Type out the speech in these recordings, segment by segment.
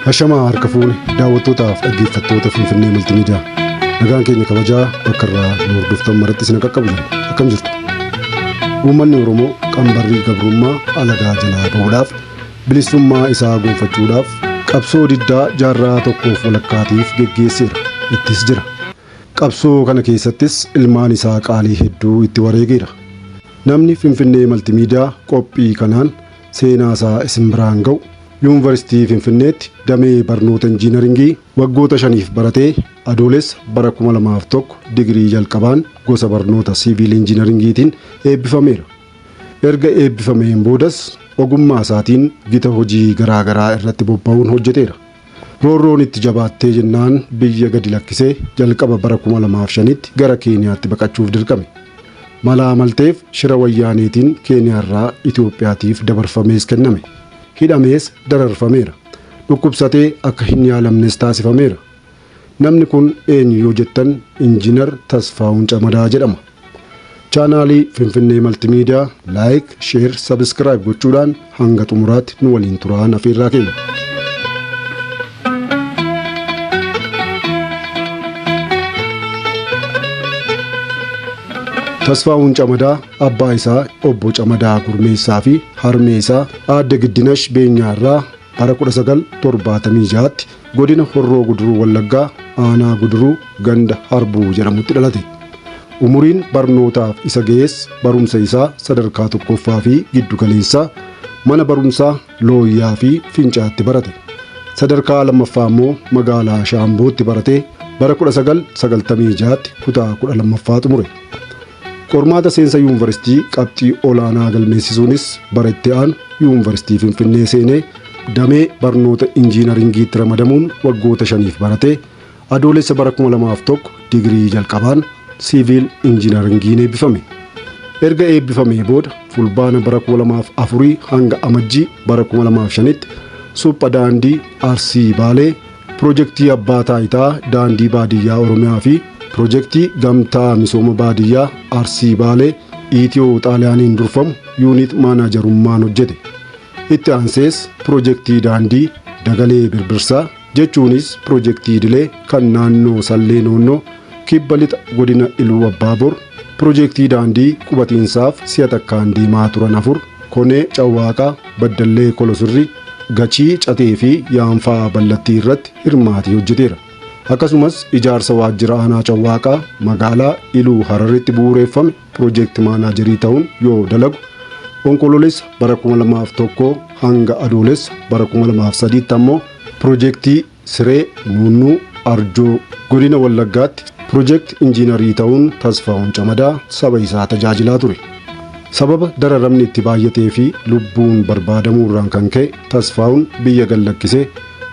Hashamaa harka fuune daawwattootaaf dhaggeeffattoota Finfinnee Maltimiidiyaa. Nagaan keenya kabajaa bakka irraa nu hordoftan maratti isin qaqqabu jenna. Akkam jirtu? Uummanni Oromoo qambarrii gabrummaa alagaa jalaa bahuudhaaf bilisummaa isaa gonfachuudhaaf qabsoo diddaa jaarraa tokkoof walakkaatiif geggeesseera. Ittis jira. Qabsoo kana keessattis ilmaan isaa qaalii hedduu itti wareegeera. Namni Finfinnee Maltimiidiyaa qophii kanaan seenaa isaa isin biraan ga'u Yuunivarsiitii Finfinneetti damee barnoota injiinaringii waggoota 5 baratee adoolessa bara 2001 digirii jalqabaan gosa barnoota siviil injiinaringiitiin eebbifameera. Erga eebbifameen boodas ogummaa isaatiin gita hojii garaa garaa irratti bobba'uun hojjeteera. Roorroon itti jabaattee jennaan biyya gadi lakkisee jalqaba bara 2005tti gara Keeniyaatti baqachuuf dirqame. Malaa malteef shira wayyaaneetiin Keeniyaarraa Itoophiyaatiif dabarfamees kenname. Hidhamees dararfameera. Dhukkubsatee akka hin yaalamnes taasifameera. Namni kun eenyu yoo jettan Injiinar Tasfaa'uun Camadaa jedhama. Chaanaalii Finfinnee Maltimiidiyaa like, share, subscribe gochuudhaan hanga xumuraatti nu waliin turaan afeerraa keenya. Tasfaa'uun Camadaa abbaa isaa obbo Camadaa Gurmeessaa fi harmee isaa aadde Giddinash Beenyaa irraa bara 1976tti godina Horroo Guduruu Wallaggaa aanaa Guduruu ganda Harbuu jedhamutti dhalate. Umuriin barnootaaf isa ga'es barumsa isaa sadarkaa tokkoffaa fi giddu galeessaa mana barumsaa Looyyaa fi Fincaatti barate. Sadarkaa lammaffaa immoo magaalaa Shaambootti baratee bara 1996tti kutaa 12ffaa xumure. Qormaata seensa yuunivarsiitii qabxii olaanaa galmeessisuunis bara itti aanu yuunivarsiitii Finfinnee seenee damee barnoota injiinaringiitti ramadamuun waggoota 5 baratee adoolessa bara 2001 digirii jalqabaan siviil injiinaringiin eebbifame. Erga eebbifamee booda fulbaana bara 2004 hanga amajjii bara 2005tti supha daandii Arsii Baalee, pirojektii Abbaa Taayitaa Daandii Baadiyyaa Oromiyaa fi pirojektii Gamtaa Misooma Baadiyyaa Arsii Baalee Itiyoo Xaaliyaaniin durfamu yuunit maanaajarummaan hojjete. Itti aansees pirojektii daandii Dagalee Birbirsaa jechuunis pirojektii Idilee kan naannoo Sallee Noonnoo kibba lixa godina Iluu Abbaabor, pirojektii daandii qubatiinsaaf si'a takkaan deemaa turan 4 Konee Cawwaaqaa, Baddallee Kolosirri, Gachii Catee fi Yaanfaa Ballattii irratti hirmaatee hojjeteera. Akkasumas ijaarsa waajjira aanaa Cawwaaqaa magaalaa Iluu Hararitti bu'uureeffame pirojekti maanaajarii ta'uun yoo dalagu Onkoloolessa bara 2001 hanga adoolessa bara 2003tti ammoo pirojektii Siree Nuunnuu Arjoo godina Wallaggaatti pirojekti injiinarii ta'uun Tasfaa'uun Camadaa saba isaa tajaajilaa ture. Sababa dararamni itti baay'atee fi lubbuun barbaadamuu irraan kan ka'e Tasfaa'uun biyya gad lakkisee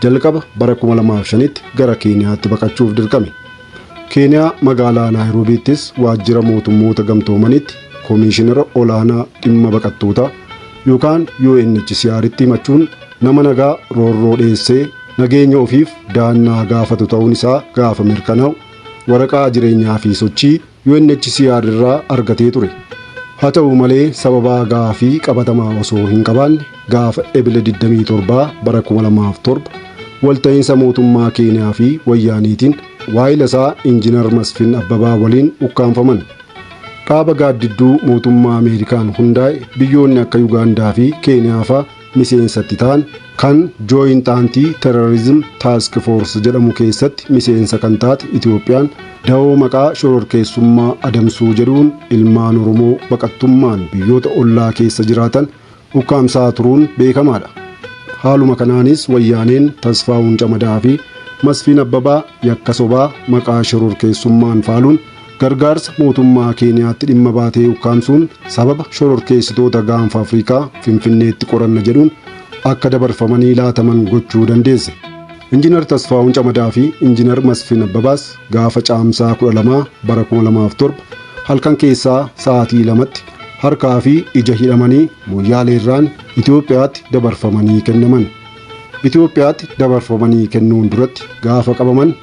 jalqaba bara 2005tti gara Keeniyaatti baqachuuf dirqame. Keeniyaa magaalaa Naayiroobiittis waajjira mootummoota gamtoomanitti koomiishinara olaanaa dhimma baqattootaa yookaan UNHCR'tti himachuun nama nagaa roorroo dheessee nageenya ofiif dahannaa gaafatu ta'uun isaa gaafa mirkanaa'u waraqaa jireenyaa fi sochii UNHCR irraa argatee ture. Haa ta'u malee sababaa gaafii qabatamaa osoo hin qabaanne gaafa Ebila 27 bara 2007 walta'iinsa mootummaa Keeniyaa fi Wayyaaniitiin waayila isaa Injiinar Masfin Abbabaa waliin ukkaamfaman. Dhaaba gaaddidduu mootummaa Ameerikaan hundaa'e biyyoonni akka Yugaandaa fi Keeniyaa faa miseensatti ta'an kan Joint Anti-Terrorism Task Force jedhamu keessatti miseensa kan taate Itoophiyaan dawoo maqaa shororkeessummaa adamsuu jedhuun ilmaan Oromoo baqattummaan biyyoota ollaa keessa jiraatan ukkaamsaa turuun beekamaadha. Haaluma kanaanis Wayyaaneen Tasfaa'uun Camadaa fi Masfiin Abbabaa yakka sobaa maqaa shororkeessummaan faaluun gargaarsa mootummaa Keeniyaatti dhimma baatee ukkaamsuun sababa shororkeessitoota gaanfa Afrikaa Finfinneetti qoranna jedhuun akka dabarfamanii laataman gochuu dandeesse. Injiinar Tasfaa'uun Camadaa fi Injiinar Masfin Abbabaas gaafa caamsaa 12 bara 2007 halkan keessaa sa'aatii 2tti harkaa fi ija hidhamanii Moyyaaleerraan Itoophiyaatti dabarfamanii kennaman. Itoophiyaatti dabarfamanii kennuun duratti gaafa qabaman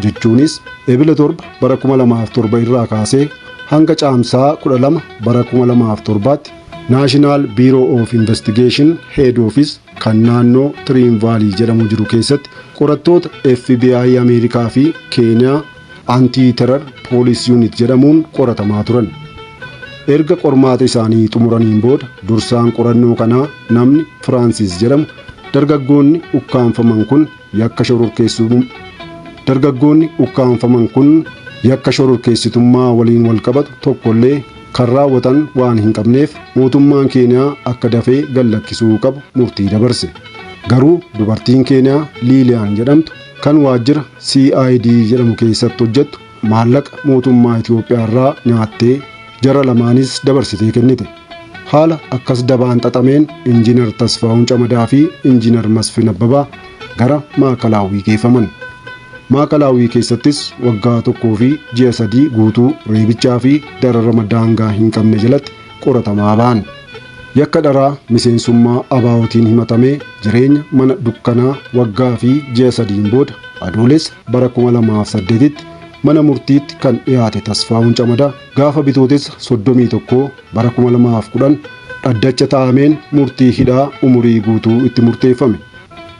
jechuunis Ebila 7 bara 2007 irraa kaasee hanga caamsaa 12 bara 2007tti National Bureau of Investigation Head Office kan naannoo Tiriinvaalii jedhamu jiru keessatti qorattoota FBI Ameerikaa fi Keeniyaa Anti-Terror Police Unit jedhamuun qoratamaa turan. Erga qormaata isaanii xumuraniin booda dursaan qorannoo kanaa namni Firaansis jedhamu dargaggoonni ukkaanfaman kun yakka shororkeessummaa dargaggoonni ukkaanfaman kun yakka shororkeessitummaa waliin walqabatu tokkollee kan raawwatan waan hin qabneef mootummaan Keeniyaa akka dafee gallakkisuu qabu murtii dabarse. Garuu dubartiin Keeniyaa Liiliyaan jedhamtu kan waajjira CID jedhamu keessatti hojjettu maallaqa mootummaa Itoophiyaa irraa nyaattee jara lamaanis dabarsitee kennite. Haala akkas dabaan xaxameen Injiinar Tasfaa'uun Camadaa fi Injiinar Masfin Abbabaa gara Maakalaawwii geeffaman. Maakalaawwii keessattis waggaa 1 fi ji'a 3 guutuu reebichaa fi dararama daangaa hin qabne jalatti qoratamaa ba'an. Yakka dharaa miseensummaa ABO'tiin himatamee jireenya mana dukkanaa waggaa fi ji'a 3 booda adoolessa bara 2008tti mana murtiitti kan dhiyaate Tasfaa'uun Camadaa gaafa bitootessa 31 bara 2010 dhaddacha taa'ameen murtii hidhaa umurii guutuu itti murteeffame.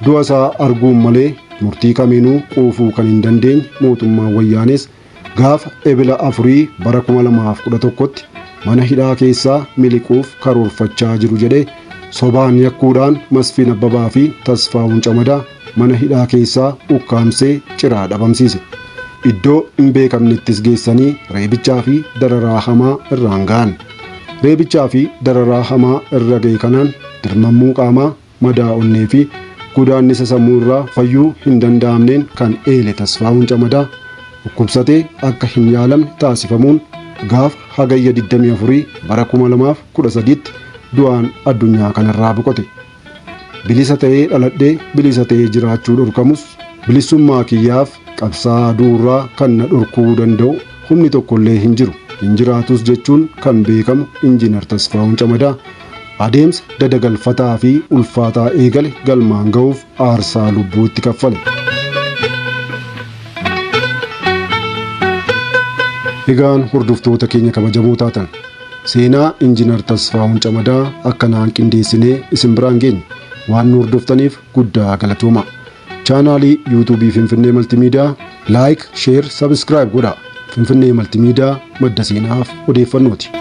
Du'a isaa arguun malee murtii kamiinuu quufuu kan hin dandeenye mootummaan Wayyaanes gaafa ebila 4 bara 2011tti mana hidhaa keessaa miliquuf karoorfachaa jiru jedhee sobaan yakkuudhaan Masfin Abbabaa fi Tasfaa'uun Camadaa mana hidhaa keessaa ukkaamsee ciraa dhabamsiise. Iddoo hin beekamnettis geessanii reebichaa fi dararaa hamaa irraan ga'an. Reebichaa fi dararaa hamaa irra ga'e kanaan dirmammuu qaamaa, madaa onnee fi godaannisa sammuu irraa fayyuu hin danda'amneen kan eele Tasfaa'uun Camadaa dhukkubsatee akka hin yaalamne taasifamuun gaafa hagayya 24 bara 2013tti du'aan addunyaa kanarraa boqote. Bilisa ta'ee dhaladhee bilisa ta'ee jiraachuu dhorkamus bilisummaa kiyyaaf qabsaa'aa du'urraa kan na dhorkuu danda'u humni tokkollee hin jiru hin jiraatus jechuun kan beekamu Injiinar Tasfaa'uun Camadaa adeemsa dadagalfataa fi ulfaataa eegale galmaan ga'uuf aarsaa lubbuu itti kaffale. Egaan hordoftoota keenya kabajamoo taatan seenaa Injiinar Tasfaa'uun Camadaa akkanaan qindeessinee isin biraan geenye waan nu hordoftaniif guddaa galatooma. Chaanaalii yuutuubii Finfinnee Maltimiidiyaa like, share, subscribe godhaa. Finfinnee Maltimiidiyaa madda seenaaf odeeffannooti.